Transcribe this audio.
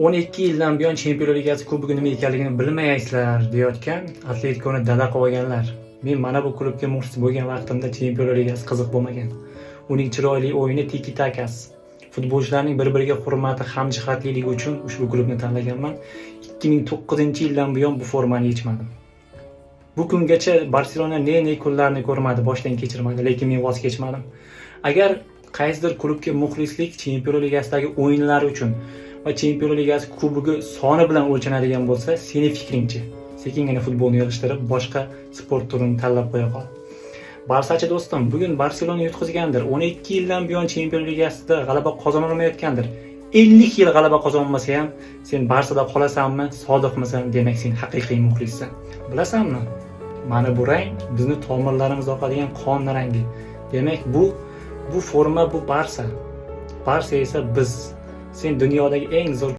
12 yildan buyon Chempionlar Ligasi kubogi nima ekanligini bilmaysizlar deyotgan Atletikoni dala qilib olganlar. Men mana bu klubga muxlis bo'lgan vaqtimda Chempionlar Ligasi qiziq bo'lmagan. Uning chiroyli o'yini, tiki-takasi, futbolchilarning bir-biriga hurmati, hamjihatliligi uchun ushbu klubni tanlaganman. 2009-yildan buyon bu formani yechmadim. Bu kungacha Barselona ne-ne kunlarni ko'rmadi, boshdan kechirmadi, lekin men voz kechmadim. Agar qaysidir klubga muxlislik Chempionlar Ligasidagi o'yinlari uchun va Chempionlar Ligasi kubogi soni bilan o'lchanadigan bo'lsa, seni fikringchi? Sekingina futbolni yig'ishtirib, boshqa sport turini tanlab qo'ya qol. Barsachi do'stim, bugun Barselona yutqizgandir. 12 yildan buyon Chempionlar Ligasida g'alaba qozona olmayotgandir. 50 yil g'alaba qozonmasa ham, sen Barsada qolasanmi, sodiqmisan, demak sen haqiqiy muxlissan. Bilasanmi? Mana bu rang bizni tomirlarimizda oqadigan qon rangi. Demak, bu forma, bu Barsa. Barsa esa biz. Sen dunyodagi eng zo'r